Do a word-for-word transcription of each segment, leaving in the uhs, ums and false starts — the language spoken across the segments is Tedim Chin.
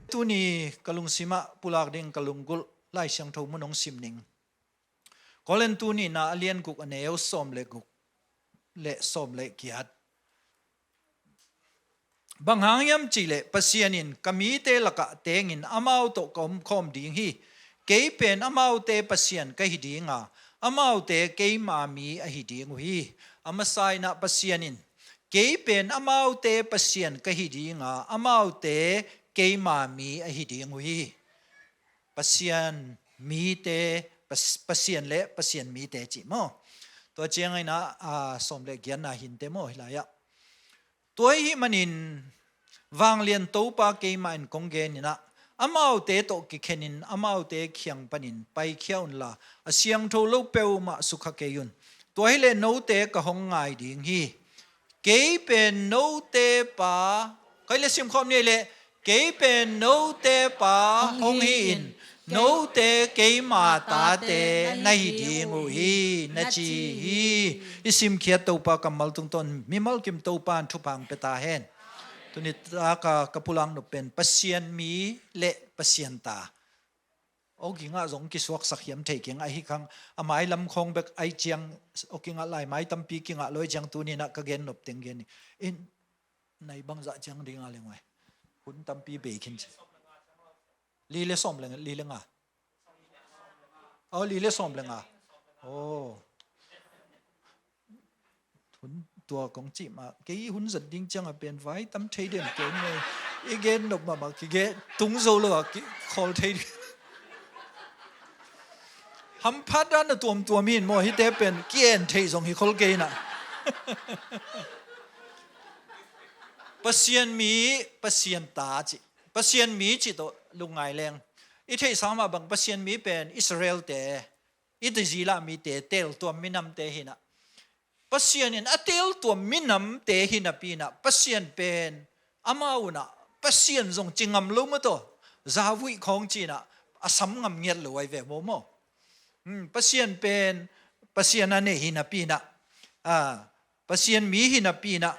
Tuni ka lungsimah pulak ding ka lunggulh Lai Siangtho mun hong sim ning. Korin tu nihna a lian guk a neu sawm le guk le sawm le giat. Bang hang hiam cihleh Pasian in ka mite lakah tengin amau tawh ka omkhawm ding hi. Kei pen amaute Pasian ka hi dinga, amaute keima mi ahi ding uh hi. A masa inah Pasian in kei pen amaute Pasian ka hi dinga, amaute keima mi ahi ding uh hi. Pasian mite, Pas-, Pasian le Pasian mite cih maw? Tua ciangin ah, a, sawm le giatna hinte maw, hilai-ah. Tua ahih manin vanglian Topa keimah in kong gen inah, amaute tawh kikhenin amaute kiang panin paikhia unla, a siangtho lo peuhmah sukha kei un. Tua hileh note ka hong ngai ding hi. Kei pen note pa, kei le simkhawm ni leh, kei pen note pa hong hi in, note keima tate na hi ding uh hi, na ci hi. I simkhiat Topa kammal tungtawn mimal kim Topa in thupha hong pia ta hen. Tuni taka ka pulak nop pen Pasian mi le Pasian ta. Awgingah zong kisuaksak hiam thei keng ahi khang, a mailam khawng bek ai ciang, awgingah lai mai tampi kingah lo ai ciang tuni inah ka gen nop teng gen ni. In nai bangzah ciang dinga leng uai. Hun tampi bei khin ci. Li le sawm le, li le nga. Aw, li le sawm le nga. Aw. Hun tua kong cih mah, kei hun zat ding ciangah pen vai tam thei den kei mah. I gen nop mahmah kigen tung zo lo ah kikhawl thei ding. Hamphat dan a tuamtuam hi in maw, hihte pen ki-en theih zong hi khol kei inah. Pasian mi, Pasian ta cih. Pasian mi cih tawh lungngai leng. I theihsa mah bang Pasian mi pen Israel-te, i tizila mite, teeltuam minamte hi inah. Pasian in a teeltuam minamte hi napi inah, Pasian pen amau unah Pasian zong ci ngam lo maw taw, zavuih khawng ci inah a sam ngam ngiat lo ai ve maw maw. Hmm, Pasian pen Pasian a nei hi napi inah, a, Pasian mi hi napi inah,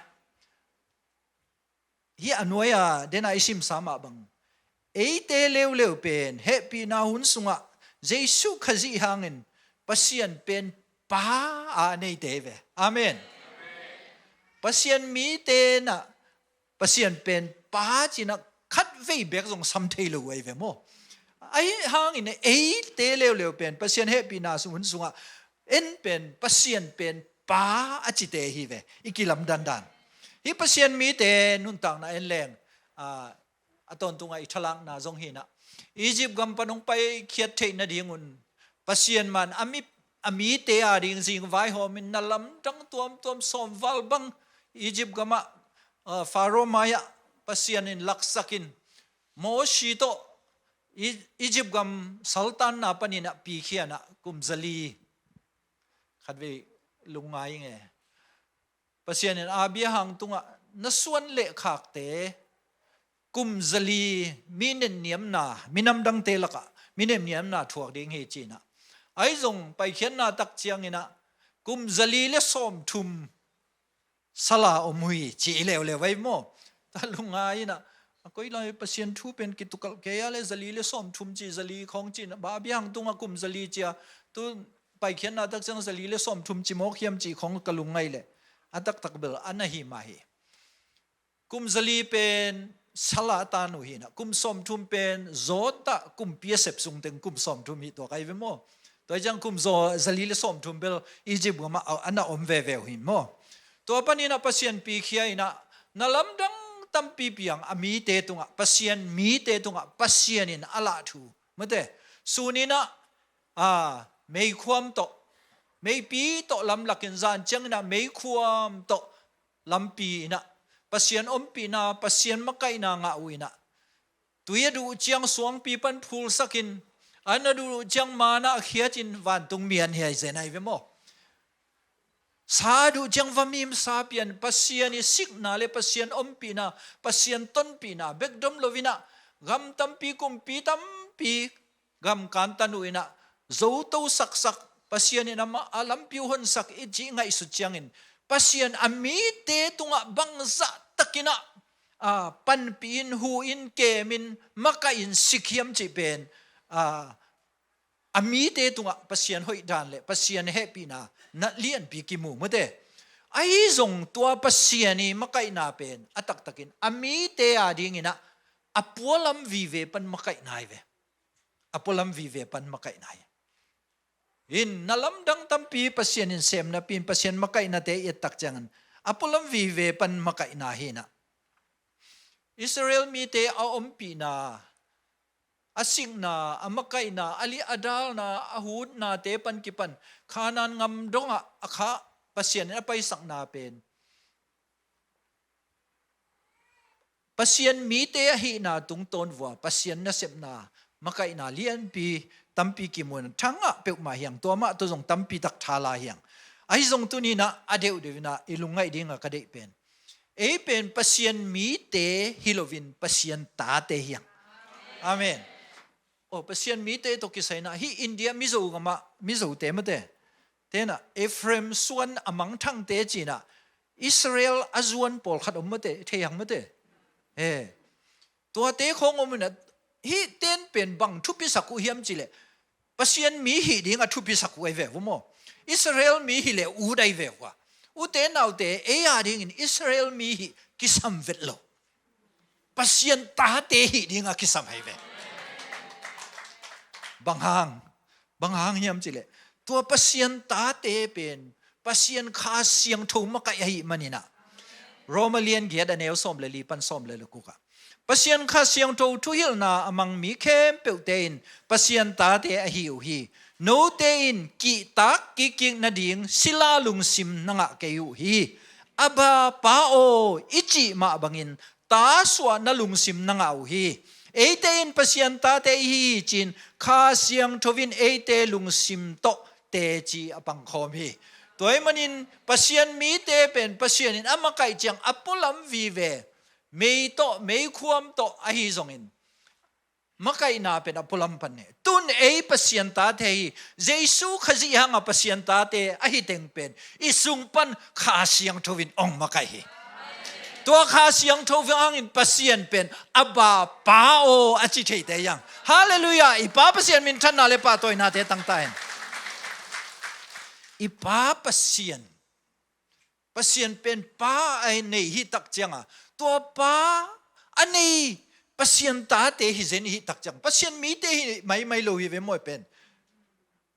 hih a nuai-a dena i simsa mah bang, eite leuleu pen hehpihna hun sungah Jesuh Khazih hangin Pasian pen Pa a neite hi ve. Amen. Pasian mite inah Pasian pen Pa ci inah khatvei bek zong sam thei lo ai ve maw. Ahi hangin eite leuleu pen Pasian hehpihna hun sungah en pen Pasian pen Pa a cite hi ve, i kilamdandan. Hih Pasian mite nuntakna en leng, a, a tawntungah i thalakna zong hi inah, Egypt gam pan hong paikhiat theih nadingun Pasian man a mi, a mite a ding zing vaihawmin na lamdang tuamtuam sawmval bang Egypt gamah, a, Faro mai-ah Pasian in laksakin Mosi tawh I-, Egypt gam saltanna panin ah pikhia inah kum zali. Khatvei lungngai ing e. Pasian in Abraham tungah na suan le khakte kum zali mi netniamna, minam dangte lakah mi netniamna thuak ding hi ci inah. Ahi zong Paikhiatna tak ciang inah kum zali le sawmthum sala om uh hi ci leuleu ai maw. Tua lungngai inah, a koi lai Pasian thu pen kitukalh kei a le zali le sawmthum ci, zali khawng ci inah, Abraham tungah kum zali ci a, tu Paikhiatna tak ciang zali le sawmthum ci mawk hiam ci khawng ka lungngai le, a taktak bel a na hi mah hi. Kum zali pen sala tan uh hi inah, kum sawmthum pen Joseph kumpi a sep sung teng kum sawmthum hi tuak ai ve maw. Tua hi ciang kum zaw, zali le sawmthum bel Egypt gamah a, a na om veve uh hi maw. Tua panin ah Pasian pikhia inah, na lamdang tampi piang a mite tungah, Pasian mite tungah Pasian in a lah thu. Mate, sun inah, a, meikhuam tawh, meipi tawh lamlakin zan ciang inah meikhuam tawh lampi inah, Pasian ompihna, Pasian makaihna ngah uh inah, tui a duh ciang suangpi pan phulsakin, an a duh ciang manna a khiatin vantung mi an hiai zen ai ve maw. Sa a duh ciang vamim sa pian, Pasian i sikna le Pasian ompihna, Pasian tonpihna bek dom lo inah, gam tampi, kumpi tampi gam kantan uh inah, zoto saksak, Pasian in amah a lampi uh honsak i cih ngaihsut ciangin, Pasian a mite tungah bangzah tak inah a, panpih in, hu in, kem in, makaih in, sik hiam cih pen, a, a mite tungah Pasian hoih dan le Pasian hehpihna na lianpi kimu mate. Ahi zong tua Pasian i makaihna pen a taktakin a mite a dinginah a pualam vive pan makaihna hi ve. A pualam vive pan makaihna hi. In na lamdang tampi Pasian in sem napi in Pasian makaihnate i et tak ciangin a pualam vive pan makaihna hi inah. Israel mite a ompihna, a sikna, a makaihna, a lih a dalna, a hutnate pan kipan Kanaan ngam dongah a khah Pasian in a paisakna pen Pasian mite ahihna tungtawn vua Pasian nasepna makaihna lianpi tampi kimun thangah peuhmah hiang, tua mah tawh zong tampi tak thala hiang. Ahi zong tuninah a deuhdeuh inah i lungngaih dinga ka deih pen, ei pen Pasian mite hi loin Pasian tate hiang. Amen. Oh, Pasian mite tawh kisaina hi India Mizo gamah Mizote mate. Tenah Ephraim suan a mangthangte cinah Israel a zuan pawlkhat om mate, thei hang mate. He. Tuate khawng om inah hih ten pen bang thupisak uh hiam cileh Pasian mi hih ding a thupisak uh ahi ve uh maw? Israel mi hileh ut ahi ve uh a. Ute naute ei a dingin Israel mi hih kisam vet lo. Pasian tate hih ding a kisam ahi ve. Bang hang, bang hang hiam cileh tua Pasian tate pen Pasian Kha Siangtho makaih ahih maninah Roma lian giat a neu sawm le li pan sawm le le kuk ah Pasian Kha Siangtho thuhilhna a mang mi khempeuhte in Pasian tate ahi uh hi. Note in kihtak kikkik nading sila lungsim na ngah kei uh hi. Abba, Pa aw, i cih mah bangin ta suahna lungsim na ngah uh hi. Eite in Pasian tate i hi cin Kha Siangtho in eite lungsim tawh teci a pangkhawm hi. Tua ahih manin Pasian mite pen Pasian in a makaih ciang a pualam vive, mei tawh, meikhuam tawh ahi zongin makaihna pen a pualam pan ne. Tun ei Pasian tate hi, Jesu Khazih hanga Pasian tate ahi teng pen i sung pan Kha Siangtho in ong makaih hi. Tua Kha Siangtho hangin Pasian pen Abba, Pa aw a ci theite hiang. Halleluiah. I Pa Pasian minthanna le pahtawinate tangta hen. I Pa Pasian Pasian pen Pa a nei hih tak cianga tua Pa a nei Pasian tate hi zen hih tak ciang Pasian mite hi maimai lo hi ve mawi pen.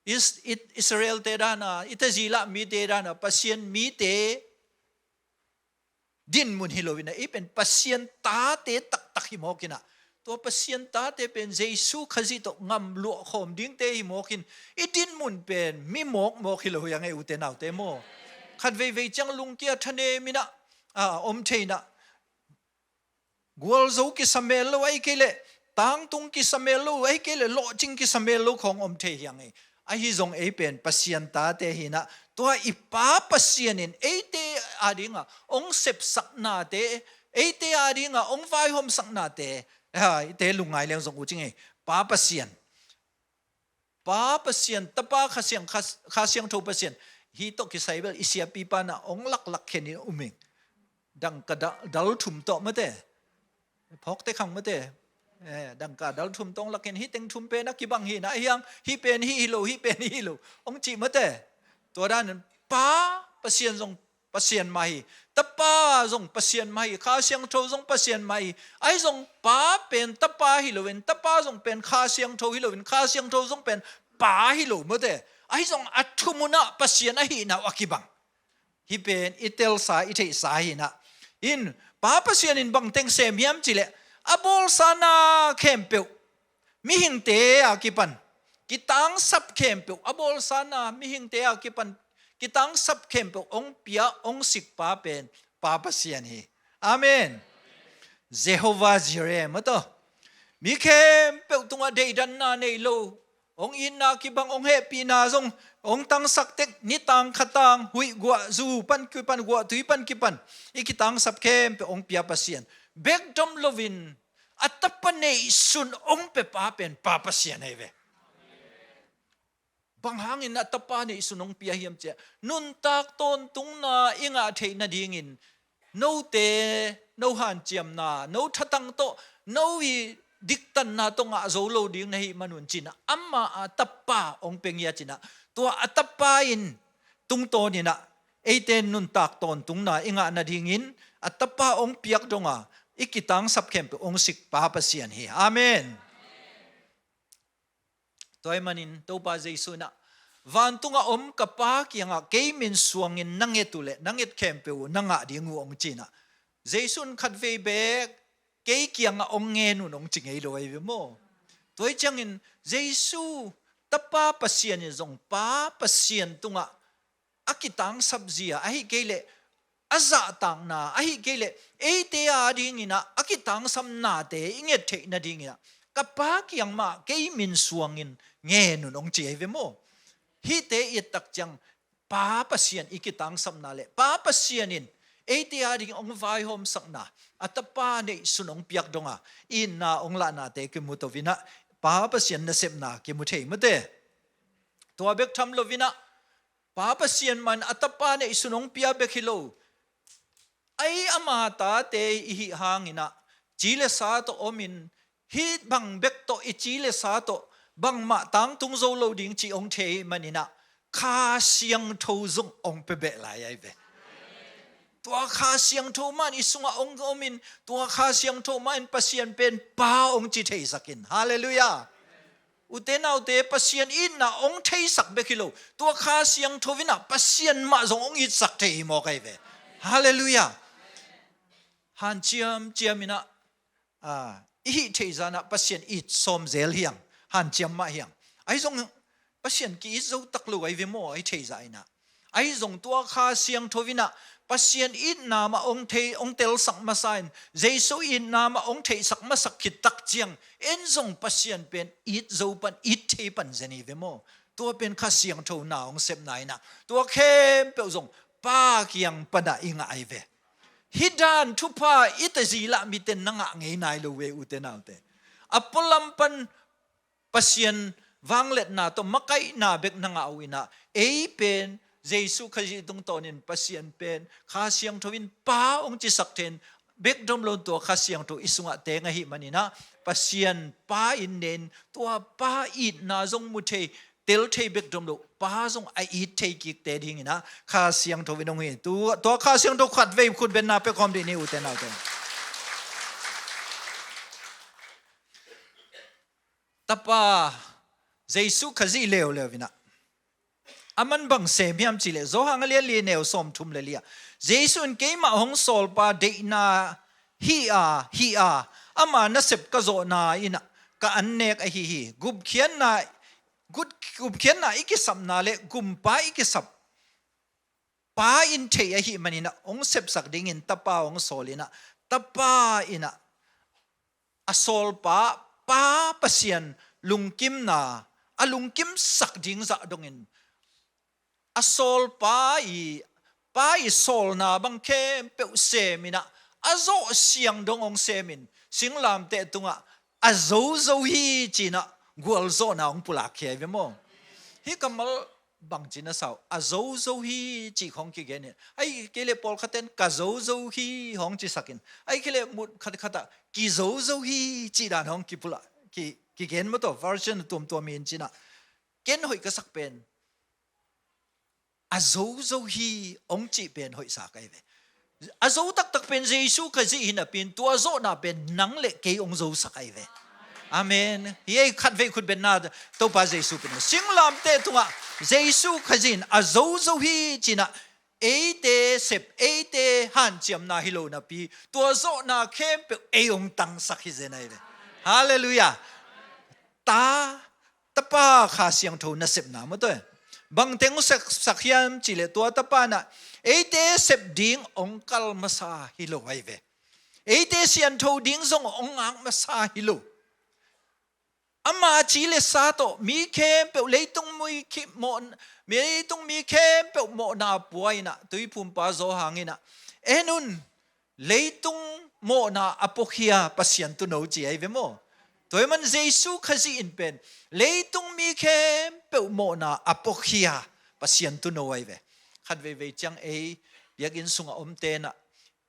Is-, it-, Israel-te dana, i Tazila mite dana Pasian mite dinmun hi lo inah i pen Pasian tate taktak hi mawk inah tua Pasian tate pen Jesu Khazih tawh ngam luahkhawm dingte hi mawkin i dinmun pen mi mawkmawk hi lo hi a ngei ute naute maw? Khat veivei ciang lungkia thanem inah a om thei inah gualzo kisa mel lo ahi kei leh tangtung kisa mel lo ahi kei leh lawhcing kisa mel lo khawng om thei hi a ngei. Ahi zong ei pen Pasian tate hi inah tua i Pa Pasian in eite a dinga ong sepsaknate, eite a dinga ong vaihawmsaknate, ha, eite lungngai leng zong uh cing ei. Pa Pasian, Pa Pasian, Tapa Kha Siang, Kha, Kha Siangtho Pasian. Hi tawh kisai bel i siapi pana ong laklak khen in um ing. Dangka da-, dal thum tawh mate. Phawkte khang mate. Eh, dangka dal thum tawh ong lak khen, hih teng thum pen a kibang hi inah hiang, hih pen hih hi lo, hih pen hih hi lo ong cih mate. Tua danin Pa Pasian zong Pasian mah hi. Tapa zong Pasian mah hi. Kha Siangtho zong Pasian mah hi. Ahi zong Pa pen Tapa hi loin, Tapa zong pen Kha Siangtho hi loin, Kha Siangtho zong pen Pa hi lo mate. Ahi zong a thumunah Pasian ahihna uh a kibang. Hih pen i telsa, i theihsa hi inah. In, Pa Pasian in bangteng sem hiam cileh a bawlsa na khempeuh mihingte a kipan kitangsap khempeuh, a bawlsa na mihingte a kipan kitangsap khempeuh ong pia, ong sikpa pen Pa Pasian hi. Amen. Jehovah Jireh mataw. Mi khempeuh tungah deidanna nei lo, ong itna kibang, ong hehpihna zong ong tangsak tek, nitang khatang, huih guah zu pan kipan, guah tui pan kipan i kitangsap khempeuh ong pia Pasian. Bekdom loin a tapa neihsun ong pia Pa pen Pa Pasian ahi ve. Bang hangin a tapa neihsun ong pia hiam ciah nuntak tawntungna i ngah theih nadingin note, no hanciamna, no thatang tawh, no i diktanna tawh ngah zo lo ding na hih manun cinah, amah a tapa hong pia ngiat cinah, tua a tapa in tungtawninah eite nuntak tawntungna i ngah nadingin a tapa hong piak donga i kitangsap khempeuh hong sik Pa Pasian hi. Amen. Tua ahih manin Topa Jesu inah, vantunga om ka Pa kiangah kei min suangin na nget uh leh na nget khempeuh uh na ngah ding uh hong cinah, Jesu in khatvei beek kei kiangah hong ngen un hong ci ngei lo ahi ve maw? Tua hi ciangin Jesu Tapa Pasian in zong Pa Pasian tungah a kitangsap zia, ahih kei leh a zahtakna, ahih kei leh eite a dinginah a kitangsapnate i nget theih nadinginah ka Pa kiang mah kei min suangin ngen un hong ci ahi ve maw? Hihte i et tak ciang Pa Pasian i kitangsapna le Pa Pasian in eite a ding hong vaihawmsakna, a Tapa neihsun hong piak donga itna hong lahnate kimu to vinah Pa Pasian nasepna kimu thei mate. Tua bek tham lo vinah Pa Pasian man a Tapa neihsun hong pia bek hi lo. Ei ama tate i hih hanginah ci le sa tawh omin, hih bang bek tawh i ci le sa tawh bangmah tangtung zo lo ding cih hong thei maninah Kha Siangtho zong hong pia beh lai ahi ve. Tua Kha Siangtho man i sungah hong omin, tua Kha Siangtho man Pasian pen Pa hong ci theisakin. Halleluiah. Ute naute, Pasian itna hong theisak bek hi lo, tua Kha Siangtho inah Pasian mah zong hong itsak thei hi mawk ahi ve. Halleluiah. Hanciam ciaminah, a, i hih theizanah Pasian it sawm zel hiang, hanciam mah hiang. Ahi zong Pasian ki-it zo tak lo ahi ve maw, ahi theizah inah. Ahi zong tua Kha Siangtho inah Pasian itna mah hong thei, hong telsak masa in, Jesu itna mah hong theihsak masak khit tak ciang, en zong Pasian pen it zo pan, it thei pan zen hi ve maw? Tua pen Kha Siangtho na hong sepna inah tua khempeuh zong Pa kiang panah i ngah ahi ve. Hih dan thupha i tezi lah miten na ngah ngei nai lo ve ute naute. A pualam pan Pasian vangliatna tawh makaihna bek na ngah uh inah, ei pen Jesu Khazih tungtawnin Pasian pen Kha Siangtho in Pa hong cisak thei in, bek dom lo tua Kha Siangtho i sungah teng ahih maninah Pasian Pa in nen, tua Pa itna zong mu thei, tel thei bek dom lo, Pa zong a it thei kikte dinginah Kha Siangtho in hong hi. Tu, tua Kha Siangtho khatvei khutbetna pia khawm dih ni ute naute. Tapa Jesu Khazih leuleu inah a man bang sem hiam cihleh, Johan a lian li neu sawmthum le li ah, Jesu in, "Keimah hong sawlpa deihna hi a, hi a, ama nasep ka zawhna inah ka annek ahi hi. Gupkhiatna, gup-, gupkhiatna i kisapna le gumpa i kisap Pa in thei ahih maninah hong sepsak dingin Tapa hong sawl inah, Tapa inah a sawlpa Pa Pasian lungkimna a lungkimsak ding zah dongin, a sawlpa i, Pa i sawlna bang khempeuh seminah a zawh siang dong hong semin, singlamteh tungah a zozo hi cinah gualzawhna hong pulak hi ahi ve maw?" Hih kammal bangci na sau, a zozo hi cih khawng kigenin, ahih kei leh pawlkhaten ka zozo hi hawng cisakin, ahih kei leh mut khatkhatah ki zozo hi cih dan hawng kipulak, ki, kigen maw tawh, version a tuamtuam hi in cinah. Ken hoih ka sak pen a zozo hi hong cih pen hoihsa ka hi ve. A zo taktak pen Jesu Khazih hi napi in tua zawhna pen nang le kei hong zosak ahi ve. Amen. Hi ei khatvei khutbetna Topa Jesu pen singlamteh tungah Jesu Khazih in a zozo hi cinah eite sep, eite hanciamna hi lo napi tua zawhna khempeuh ei hong tangsak hi zen ahi ve. Halleluiah. Ta Tapa Kha Siangtho nasepna maw tawh. Bangteng hong sepsak hiam cihleh tua Tapa inah eite sep ding hong kal masa hi lo ahi ve. Eite siantho ding zong hong ngak masa hi lo. Ama ci le sa tawh mi khempeuh, leitung mi khi-, mawh, leitung mi khempeuh mawhna pua inah, tuiphumpa Johan inah, "En un, leitung mawhna a puakhia Pasian tuuno," ci ahi ve maw? Tua ahih man Jesu Khazih in pen leitung mi khempeuh mawhna a puakhia Pasian tuuno ahi ve. Khat veivei ciang ei biakinn sungah om tenah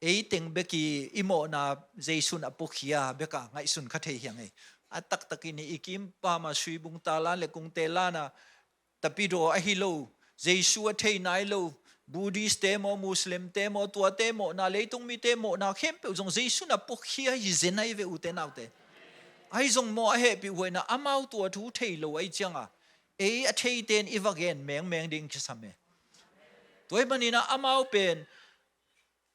ei teng bek i, i mawhna Jesu in a puakhia bek a ngaihsun kha thei hi hang ei. A taktakin i kimpa mah suibung ta lan le kungte lan a, tapidaw ahi lo, Jesu a thei nai lo, Buddhist te maw, Muslim te maw, tuate mawhna, leitung mite mawhna khempeuh zong Jesu in a puakhia hi zen ahi ve, ute naute. Ahi zong maw, a hehpihhuaina amau tua thu thei lo ahi cianga, ei a theite in i va gen mengmeng ding kisam e. Tua ahih manin ah amau pen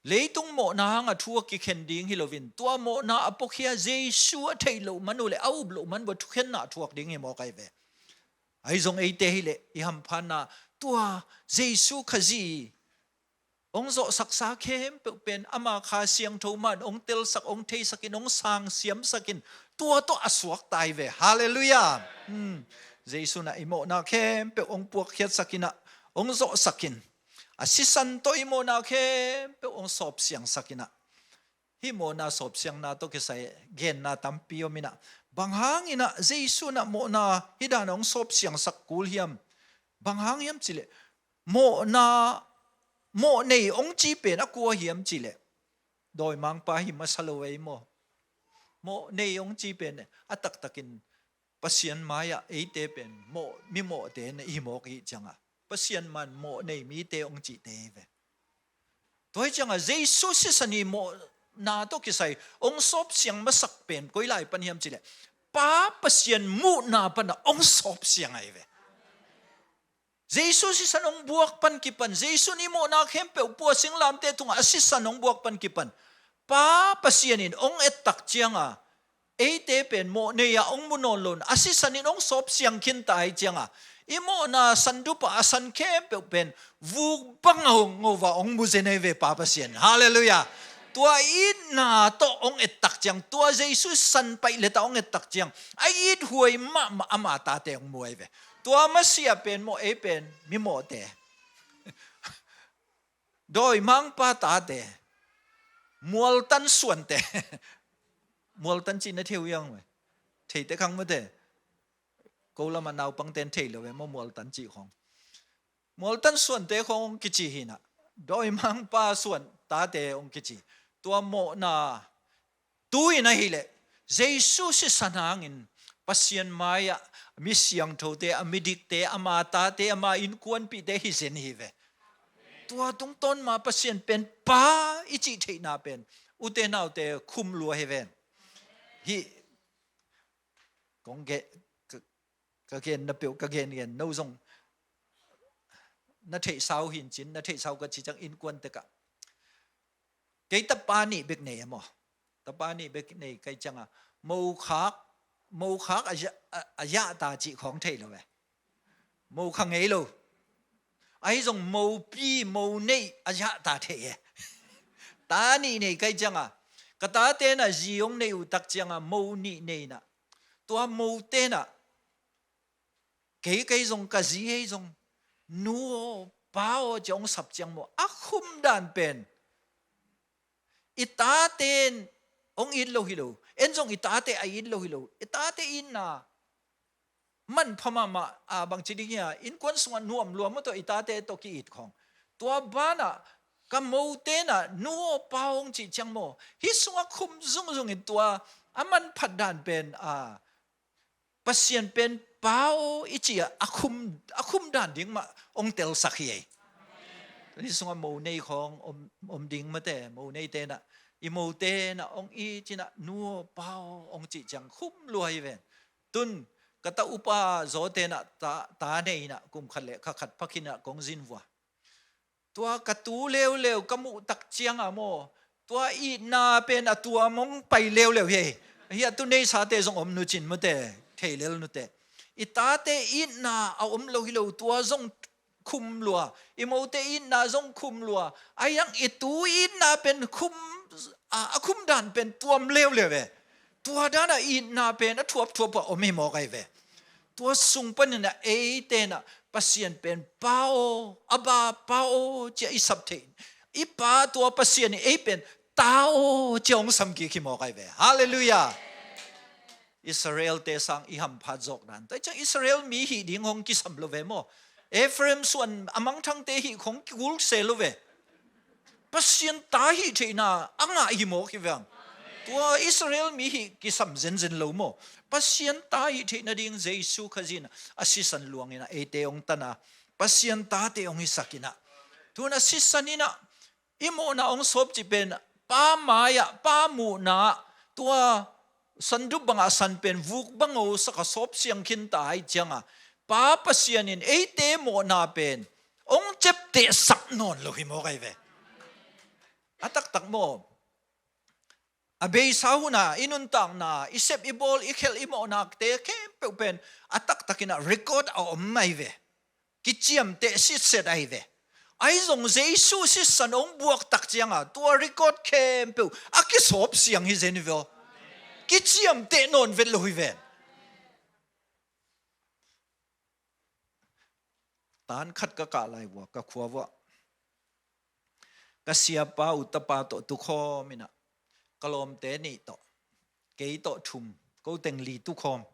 leitung mawhna hanga thu a kikhen ding hi loin, tua mawhna a puakhia Jesu a theih loh man uh le a up loh man uh a thukhenna a thuak ding hi mawk ahi ve. Ahi zong eite hi leh i hamphatna, tua Jesu Khazih hong zawhsaksa khempeuh pen ama Kha Siangtho man hong telsak, hong theisakin, hong sangsiamsakin, tua tawh a suakta hi ve. Halleluiah. Hmm. Jesu in ah i mawhna khempeuh hong puakkhiatsakin ah, hong zawhsakin, a sisan tawh i mawhna khempeuh hong sawpsiangsakin ah. Hih mawhna sawpsiangna tawh kisai genna tampi om in ah, bang hangin ah Jesu in ah mawhna hih dan hong sawpsiangsak kul hiam? Bang hang hiam cih leh, mawhna, mawh nei hong ci pen a kua hiam cih leh, dawimangpa hi masa lo ei maw? Mawh nei hong ci pen a taktakin Pasian mai-ah eite pen mawh, mi mawhte na hi mawk i hih ciangah, Pasian man mawh nei mite hong cihte hi ve. Tua hi ciangah Jesu sisan i mawhna tawh kisai hong sawpsiang masak pen koi lai pan hiam cih leh, Pa Pasian muhna panah hong sawpsiang ahi ve. Jesu sisan hong buak pan kipan, Jesu in i mawhna khempeuh pua singlamteh tungah a sisan hong buak pan kipan, Pa Pasian in hong ettak cianga, eite pen mawh nei-ah hong mu nawn lo in, a sisan in hong sawpsiang khinta hi cianga, i mawhna sandupa a san khempeuh pen vuk banga hong ngova hong mu zen ahi ve, Pa Pasian. Halleluiah. Tua itna tawh hong ettak ciang, tua Jesu sisan paih letah hong ettak ciang, a ithuai mahmah ama tate hong mu ahi ve. Tua masiah pen maw, ei pen mi mawhte, dawimangpa tate, mualtan suante. Mualtan cih na thei uh hiang ve? Thei te khang mate. Ko lamah naupangte in thei lo ve maw, mualtan cih khawng. Mualtan suante khawng hong kici hi in ah, dawimangpa suan tate hong kici. Tua mawhna tu-in ahih leh, Jesu sisan hangin Pasian mai-ah mi siangthote, a midikte, ama tate, ama innkuanpihte hi zen hi ve. Tua tungtawn ma Pasian pen Pa i cih theihna pen, ute naute, khum lua hi ve. Hih kong ge-, ka, ka genna peuh, ka gengen, no zong na theihsa uh hi in cin, na theihsa uh ka cih ciang, innkuan tekah kei tapa nih bek nei a maw? Tapa nih bek nei ka hih ciangah, mokhak, mokhak a yah, a, a yahta cih khawng thei lo ve. Mokha ngei lo. Ahi zong mopi, mo neih a yahta thei e. Ta nih nei ka hih ciangah, ka tate in ah zi hong neih uh tak ciangah mo nih nei in ah, tua mote in ah, kei, kei zong, ka zi hei zong, nu aw, pa aw ci-a hong sap ciang maw, a khum dan pen, i tate in hong it lo hi lo, en zong i tate a it lo hi lo, i tate itna manpha mahmah, a, bangci ding hia, innkuan sungah nuam lua maw, tua i tate tawh ki-it khawng. Tua banah ka mote in ah nu aw, pa aw hong cih ciang maw, hih sungah khum zungzung in tua a manphat dan pen, a, Pasian pen Pa aw i cih a, a khum, a khum dan ding mah hong telsak hi ei. Hih sungah mo nei khawng om, om ding mate, mo neite in ah, i mote in ah hong it in ah, nu aw, pa aw hong cih ciang khum lua hi ven. Tun ka ta upa zawte in ah ta, ta nei in ah, kum khat le kha khat phakin ah kong zin vua. Tua ka tu leuleu ka muh tak ciangah maw, tua itna pen a tuam hong pai leuleu hi. Hih a tu neisate zong om nucin mate, thei lel nute. I tate itna a om lo hi lo, tua zong khum lua. I mote itna zong khum lua. Ahi hang i tu itna pen khum, a, a khum dan pen tuam leuleu ve. Tua dan a itna pen a thuapthuap a om hi mawk ahi ve. Tua sung panin ah eite in ah Pasian pen Pa aw, Abba, Pa aw ci-a i sap theih. I Pa tua Pasian in ei pen Ta aw ci-a hong sam kik hi mawk ahi ve. Halleluiah. Israel-te sang i hamphat zawk dan, tua ciang Israel mi hih ding hong kisam lo ve maw? Ephraim suan a mangthangte hih khong kikul se lo ve. Pasian ta hih theihna a ngah hi mawk hi veng. Tua Israel mi hih kisam zenzen lo maw? Pasian ta hih theih nading Jesu Khazih in a sisan luangin ah eite hong tan a, Pasian tate hong hisak in ah, tu-in a sisan in ah i mawhna hong sawpcih pen Pa mai-ah, Pa muhna-ah, tua sandup bangah san pen vuk bango sak a sawp siang khin ta ahih ciangin, Pa Pasian in eite mawhna pen hong ciaptehsak nawn lo hi mawk ahi ve. A taktak maw? A beisa hun a i nuntakna, i sep i bawl, i khelh, i mawhnate khempeuh pen a taktak in ah record a om ahi ve. Kiciamteh sitset ahi ve. Ahi zong Jesu sisan hong buak tak ciangin tua record khempeuh a kisawp siang hi zen hi ve aw. Kiciamteh nawn vet lo hi ve. Tan khat ka kah lai uh a, ka khua uh a, ka siapa uh tapa tawh tukhawm in ah, ka lawmte nih tawh, kei tawh thum, ko teng li tukhawm.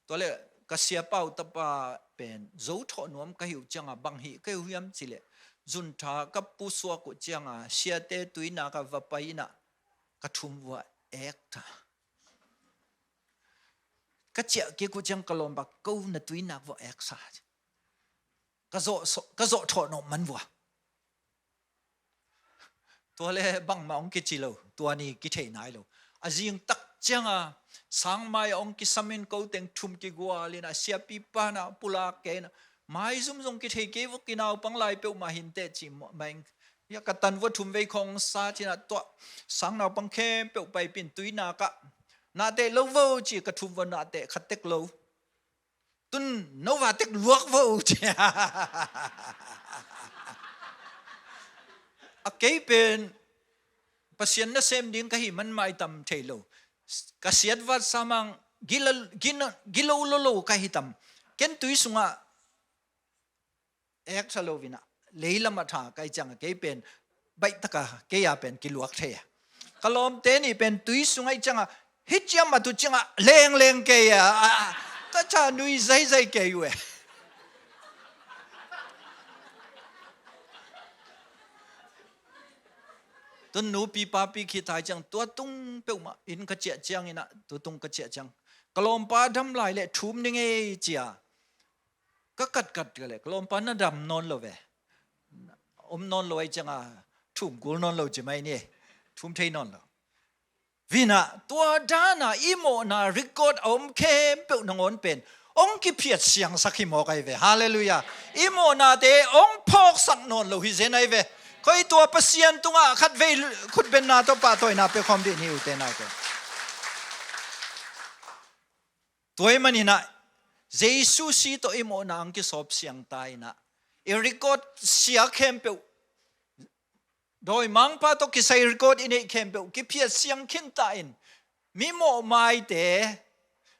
Tua leh ka siapa uh tapa pen zo thawh nuam ka hih uh ciangin bang hih ka hih uh hiam cih leh, zuntha ka pusuak uh ciangin siate tuinak ah va pai in ah ka thum uh a ek ta. Ka ciah kik uh ciang ka lawmpa, ko na tuinak uh a ek sa. Ka zawh, ka zawh thawh nawh man uh a. Tua leh bangmah hong kici lo, tua ni kithei nai lo. A zing tak ciangin sangmai ah hong kisam in ko teng thum kigual in ah siapipa in ah pulak kei in ah, maizum zong kithei kei vok, i naupang lai peuhmah hi inteh ci mah in. Hia ka tan uh a, thum vei khawng sa ci in ah, tua sang naupang khempeuh paipih in tuinak ah, na teh lo vo ci, ka thum uh a na teh khat tek lo. Tun no va tek luak vo ci. A kei pen Pasian nasem ding ka hih man maitam thei lo. Ka siat vat samang gila, gina, gilo lolo ka hi tam. Ken tui sungah ek sa lo in ah, leilam ah tha ka hih ciangin kei pen baih taka kei a pen kiluak thei a. Ka lawmte nih pen tui sungah hih ciangin hih ciam a tu ciangin lengleng kei a, a, a, ka ca nui zaizai kei uh e. Tun nupi papi khit thei ciang tua tung peuhmah inn ka ciah ciangin ah, tua tung ka ciah ciang ka lawmpa dam lai leh thum ning ei ci a. Ka katkat ka leh ka lawmpa na dam nawn lo ve. Om nawn lo ahih ciangin thum kul nawn lo ci mai ni. Thum thei nawn lo. Vin ah tua dan a i mawhna record a om khempeuh nangawn pen hong kiphiat siangsak hi mawk ahi ve. Halleluiah. I mawhnate hong phawksak nawn lo hi zen ahi ve. Koi tua Pasian tungah khatvei khutbenna tawh pahtawina pia khawm dih ni, ute naute. Tua ahih manin ah Jesu si tawh i mawhna hong kisawp siang ta in ah, i record sia khempeuh, dawimangpa tawh kisai record i neih khempeuh kiphiat siang khin ta in, mi mawhmaite,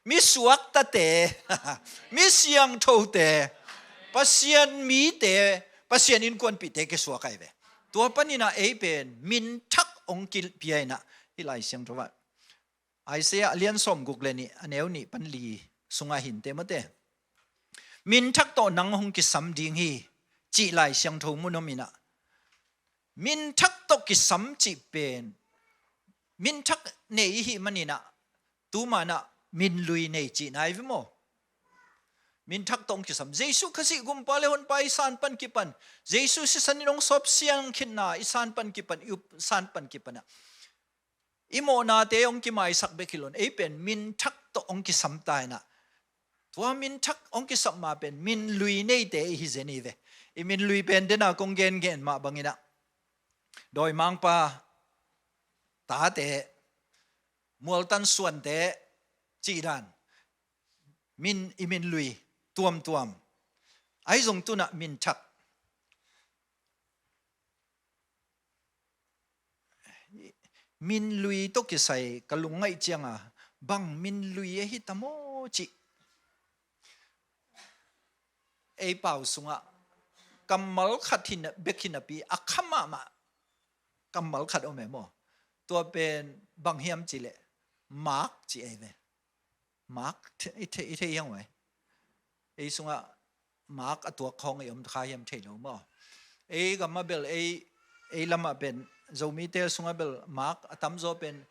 mi suaktate, mi siangthote, Pasian mite, Pasian innkuanpihte kisuak ahi ve. Tua panin ah ei pen min thak hong kipia in ah, hih Lai Siangtho ah Isaiah a lian sawmguk le nih, a neu nih pan li sungah hi inteh maw te. Min thak tawh nang hong kisam ding hi, cih Lai Siangtho mun om in ah, min thak tawh kisam cih pen, min thak nei i hih manin ah, tu man ah min lui nei cihna ahi ve maw? Min thak tawh hong kisam. Jesu Khazih Gumpa le Honpa i san pan kipan, Jesu sisan in hong sawp siang khinna i san pan kipan, i up san pan kipan ah, i mawhnate hong kimaisak bek hi lo in, ei pen min thak tawh hong kisam ta in ah, tua min thak hong kisam ma pen min lui neite i hi zen hi ve. I min lui pen den a kong gengen mah bangin ah, dawimangpa tate, mualtan suante cih dan, min, i min lui tuamtuam. Ahi zong tun ah min thak, min lui tawh kisai ka lungngaih ciangin, bang min lui ahi tam aw cih ei pau sungah kammal khat hi na, bek hi napi a kha mahmah kammal khat om e maw? Tua pen bang hiam cih leh maak cih ahi ve. Maak, i thei, i thei hiam ve? Ei sungah maak a tuak khawng i om kha hiam, thei lo maw? Ei gam ah bel ei, ei lamah pen Zomite sungah bel Mark a tamzaw pen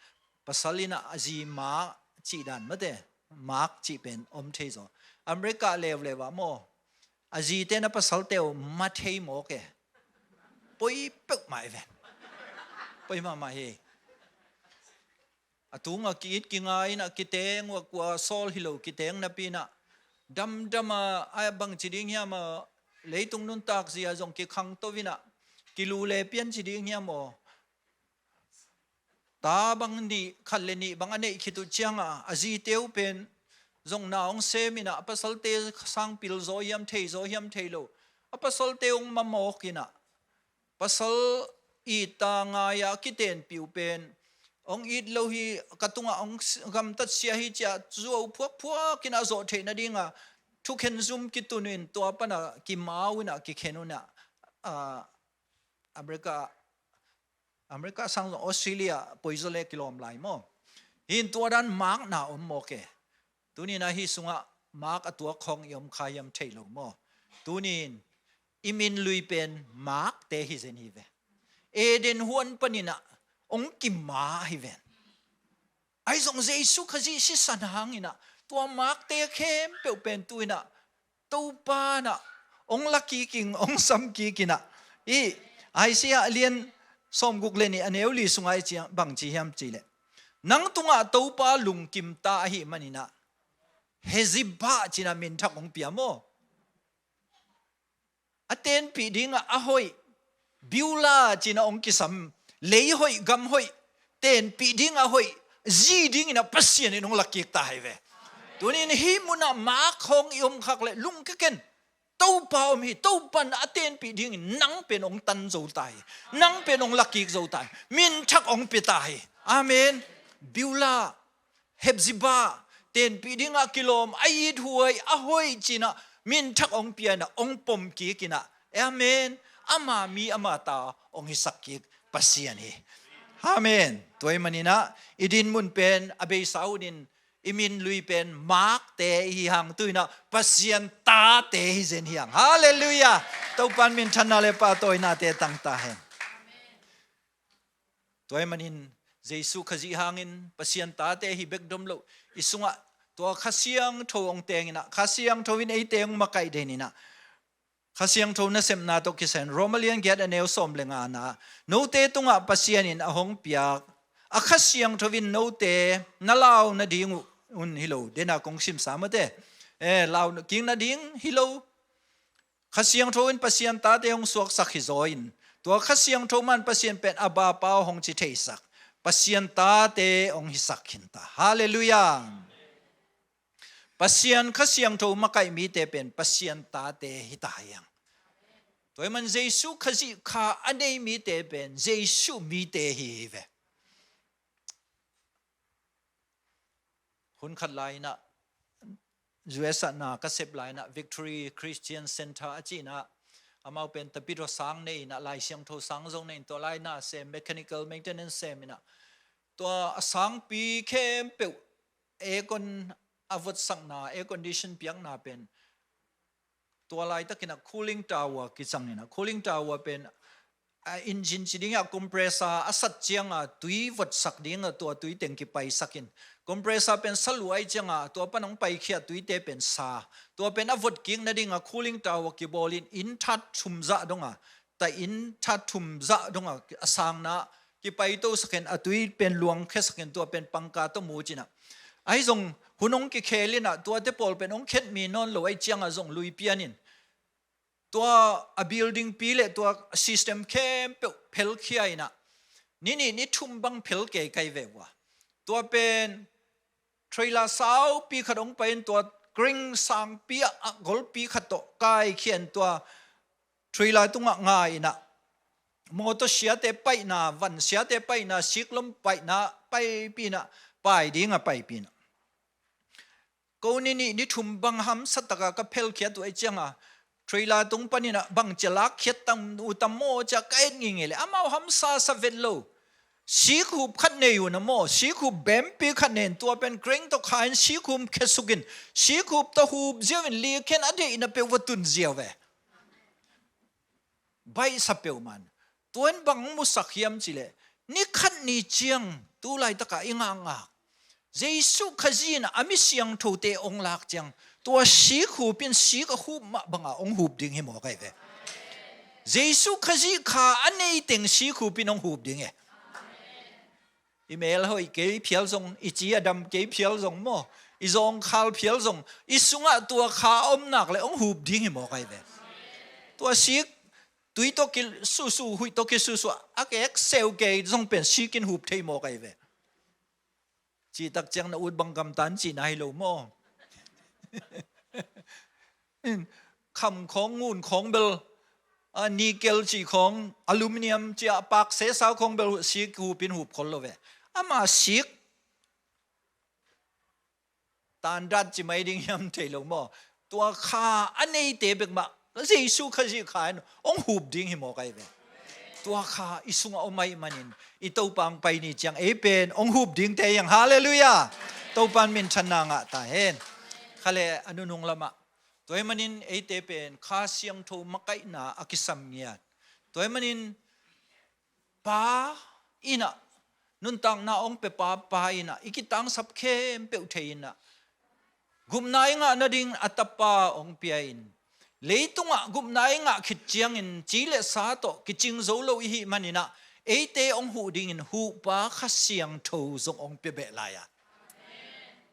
pasal in ah a zi Ma cih dan mate, Mark cih pen om thei zaw. America leuleu ah maw, a zite na pasalte uh ma thei mawk e. Poi peuhmah i ven. Poi mahmah hi. A tungah ki-it kinga in ah kiteng uh a kua sawl hi lo kiteng napi in ah damdam a, a bangci ding hiam a, leitung nuntak zia zong kikhangto in ah kilu le pianci ding hiam aw. Ta bang nih, khat le nih bang a neih khit uh ciangah a zite uh pen zong na hong sem in ah a pasalte sang pil zaw hiam thei zaw hiam thei lo. A pasalte hong mamawk in ah pasal it ta ngai-a a kitenpih uh pen hong it lo hi, ka tungah hong gamtat sia hi ci-a zuau phuakphuak in ah zawh theih nadinga thukhen zum kitun uh in tua pana kimau in ah kikhen uh in ah, ah, America, America sang zong Australia poizaw le kilawm lai maw? Hi in tua dan Mark na om mawk e. Tuni in ah hih sungah Mark a tuak khawng i om kha hiam thei lo maw? Tuni in i min lui pen Markte hi zen hi ve. Eden huan panin ah hong kima hi ven. Ahi zong Jesu Khazih sisan hangin ah tua Markte khempeuh pen tu in ah Topa in ah hong la kik in, hong sam kik in ah. I Isaiah a lian sawmguk le nih a neu li sungah i ciang bang ci hiam cih leh, nang tungah Topa lungkim ta ahih manin ah Hezibah ci-in ah min thak hong pia maw? A tenpih dingah a hoih, Beulah ci-in ah hong kisam, lei hoih, gam hoih, tenpih dingah a hoih, zi dingin ah Pasian in hong la kik ta hi ve. Tuni in hih munah Mark khawng i om khak leh lungkia ken. Topa om hi, Topa in a tenpih dingin nang pen hong tan zo ta hi. Nang pen hong la kik zo ta hi. Min thak hong pia ta hi. Amen. Beulah, Hezibah, tenpih dingah kilawm, a it huai, a hoih ci-in ah min thak hong pia in ah hong pom kik in ah. Amen. Ama mi ama ta hong hisak kik Pasian hi. Amen. Tua ahih manin ah i din mun pen a beisa hun in i min lui pen Markte i hi hang, tu in ah Pasian tate hi zen hi hang. Halleluiah. Topa in minthanna le pahtawinate tang ta hen. Tua ahih manin Jesu Khazih hangin Pasian tate hi bek dom lo, i sungah tua Kha Siangtho hong teng in ah, Kha Siangtho in eite hong makaih den in ah, Kha Siangtho nasepna tawh kisai in Roma lian giat a neu sawm le ngana, note tungah Pasian in a hong piak a Kha Siangtho in note na lau nading uh un hi lo, dena kong simsa mate, eh, lau kik nading hi lo. Kha Siangtho in Pasian tate hong suaksak hi zaw in, tua Kha Siangtho man Pasian pen Abba Pa hong ci theisak, Pasian tate hong hisak khin ta. Halleluiah. Pasian Kha Siangtho makaih mite pen Pasian tate hi ta hi hang. Tua ahih man Jesu Khazih kha a nei mite pen Jesu mite hi hi ve. Hun khat lai in ah U S ah na ka sep lai in ah Victory Christian Center a cih in ah, amau pen tapit aw sang nei in ah, Lai Siangtho sang zong nei in, tua lai na sem, mechanical maintenance sem in ah, tua a sangpi khempeuh aircon a votsakna, air condition piakna pen tua laitakin ah cooling tower kicang in ah, cooling tower pen a engine ci ding ah compressor a sat cianga tui votsak ding ah tua tui teng kipaisak in, compressor pen sa lua ahih cianga tua pan hong paikhia tuite pen sa, tua pen a vot kik nadinga cooling tower kibawl in, inn that thum zah donga, ta inn that thum zah donga a sangna kipaito sak in, a tui pen luangkhia sak in, tua pen pangka tawh mu ci in ah. Ahi zong hun hong kikhel in ah tuate pawl pen hong khet mi nawn lo ahih cianga zong lui pian in tua a building pi le tua system khempeuh phelkhia in ah, ni nih ni thum bang phel kei kai ve uh a. Tua pen trailer saupi khat hong pai in, tua crane sangpi ah, a golpi khat tawh kaikhia in, tua trailer tungah ngai in ah, mawtaw siate paihna, van siate paihna, siklom paihna paipih in ah, pai ding a paipih in ah. Ko ni nih ni thum bang hamsa taka ka phelkhiat uh ahih cianga, trailer tung panin ah bangci a lakkhiat tam uh tam maw ci-a ka et ngeingei leh, amau hamsa sa vet lo. Sikhup khat nei uh na maw, sikhup bempi khat nei in, tua pen crane tawh kha in sikhup khesuk in, sikhup tawh hup ziau in, likhen a deihna peuh va tun ziau ve. Baihsa peuhmah in. Tua in bang hong musak hiam cih leh, ni khat ni ciang, tu laitakah i ngakngak, Jesuh Khazih in a mi siangthote hong lak ciang, tua sikhup in sik a hup mah bangah hong hup ding hi mawk ahi ve. Jesuh Khazih kha a nei teng sikhup in hong hup ding e. I mel hoih kei phial zong, i ci a dam kei phial zong maw, i zawngkhal phial zong, i sungah tua kha a om nak leh hong hup ding hi mawk ahi ve. Tua sik, tui tawh kisusu, huih tawh kisusu, a kek seu kei zong pen sik in hup thei mawk ahi ve. Cihtak ciang na ut bang gamtan cihna hi lo maw? Kham khawng, ngun khawng bel, a, nickel cih khawng, aluminium cih a pak sesa khawng bel sik hup in hup khol lo ve. Ama sik tandat ci mai ding hiam thei lo maw? Tua kha a neite bek mah Jesuh Khazih kha in hong hup ding hi mawk ahi ve. Tua kha i sungah om ahih manin i Topa hong pai ni ciang ei pen hong hup dingte hi hang. Halleluiah. Topa in minthanna ngah ta hen. Kha le a nunung lamah, tua ahih manin eite pen Kha Siangtho makaihna a kisam ngiat. Tua ahih manin Pa in ah, nuntakna hong pia Pa, Pa in ah, i kitangsap khempeuh thei in ah, gupna i ngah nading a Tapa hong pia in, leitungah gupna i ngah khit ciangin ci le sa tawh kicing zo lo i hih manin ah, eite hong huh dingin huhpa Kha Siangtho zong hong pia beh lai a.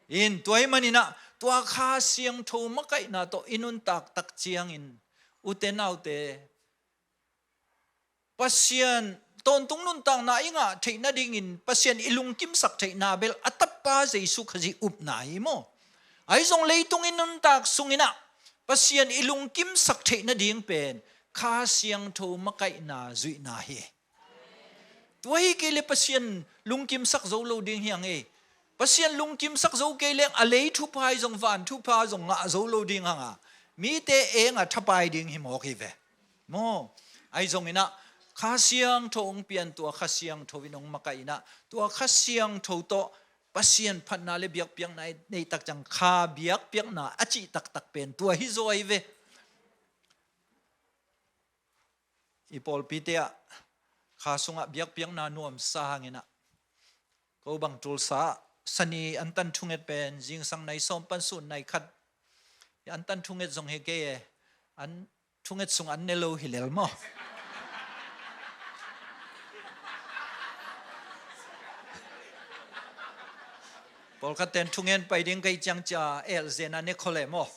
In, tua ahih manin ah, tua Kha Siangtho makaihna tawh i nuntak tak ciangin, ute naute, Pasian tawntung nuntakna i ngah theih nadingin Pasian i lungkimsak theihna bel a Tapa Jesuh Khazih upna hi maw? Ahi zong leitung i nuntak sungin ah Pasian i lungkimsak theih nading pen Kha Siangtho makaihna zuihna hi. Tua hi kei le Pasian lungkimsak zo lo ding hi hang e. Pasian lungkimsak zo kei leng a lei thupha hi zong van thupha zong ngah zo lo ding hang a, mite eng a thapai ding hi mawk hi ve. Maw, ahi zongin ah Kha Siangtho hong pian, tua Kha Siangtho in hong makaih in ah, tua Kha Siangtho tawh Pasian phatna le biakpiakna i neih tak ciang kha biakpiakna a cih taktak pen tua hi zaw hi ve. I pawlpite ah kha sungah biakpiakna nuamsa hangin ah, ko bang Tulsa ah Sani antan thunget pen zingsang nai sawm pan sun nai khat, i antan thunget zong hi kei e, an thunget sung an ne lo hi lel maw? Pawlkhat ten thungen pai ding ka hih ciang cia elzen a ne khol e maw?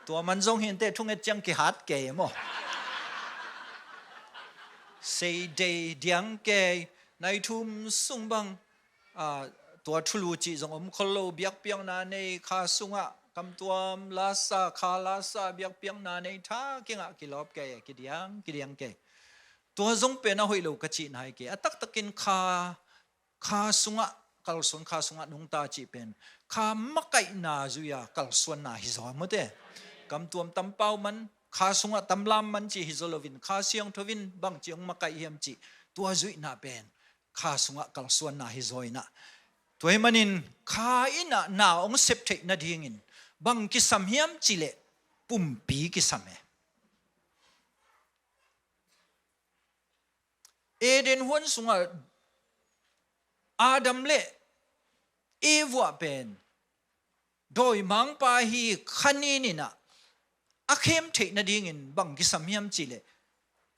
Tua man zong hi inteh, thunget ciang kihat kei e maw? Sei dei diang kei, nai thum sung bang, a, tua thulu cih zong om khol lo, biakpiakna nei, kha sungah kamtuam lasa, kha lasa, biakpiakna nei, tha kingah kilawp kei e, kidiang, kidiang kei. Tua zong pen a hoih lo ka cihna hi kei. A taktakin kha, kha sungah kalsuan, kha sungah nungta cih pen kha makaihna zui-a kalsuanna hi zaw, mute. Kamtuam tampau man, kha sungah tamlam man cih hi zaw loin, Kha Siangtho in bangci hong makaih hiam cih, tua zuihna pen kha sungah kalsuanna hi zaw in ah, tua ahih manin kha in ah na hong sep theih nadingin bang kisam hiam cih leh pumpi kisam e. Eden huan sungah Adam le Eva pen dawimangpa hi kha nin in ah a khem theih nadingin bang kisam hiam cih leh,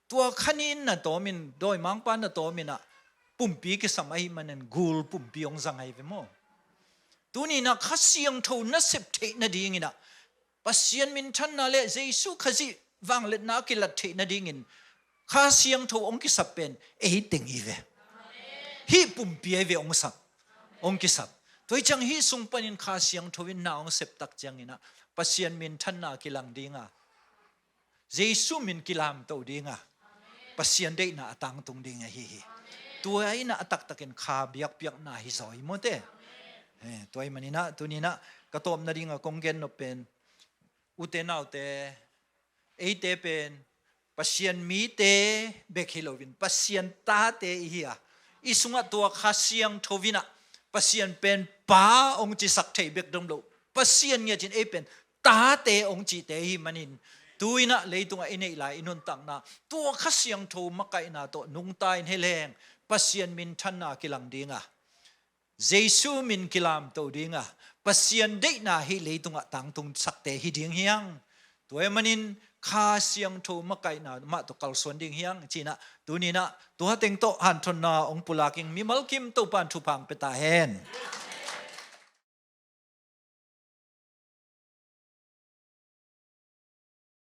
tua kha nin na tawmin, dawimangpa na tawmin ah pumpi kisam ahih manin gul pumpi hong zang ahi ve maw? Tuni in ah Kha Siangtho na sep theih nadingin ah, Pasian minthanna le Jesuh Khazih vangliatna a kilat theih nadingin Kha Siangtho hong kisap pen ei teng hi ve. Hih pumpi ahi ve hong sap, hong kisap. Tua hi ciang hih sung panin Kha Siangtho in na hong sep tak ciangin ah Pasian minthanna kilang ding a, Jesuh min kilamto ding a, Pasian deihna a tangtung ding ahi hi. Tua in ah a taktakin kha biakpiakna hi zaw hi, mute. Eh, tua ahih manin ah tuni in ah ka tawpna ding a kong gen nop pen, ute naute, eite pen Pasian mite bek hi loin Pasian tate i hi a, i sungah tua Kha Siangtho in ah Pasian pen Pa hong cisak thei bek dong lo, Pasian ngiat in ei pen tate hong cihte i hih manin, Tu-in ah leitungah i neih lai i nuntakna tua Kha Siangtho makaihna tawh nungta in hi leng Pasian minthanna kilang ding a, Jesu min kilamto ding a, Pasian deihna hi leitungah tangtung sakte hi ding hi hang. Tua ahih manin Kha Siangtho makaihna mah tawh kalsuan ding hi hang ci-in ah tuni-in ah tua teng tawh hanthotna hong pulak ing. Mimal kim Topa'n thupha hong pia ta hen.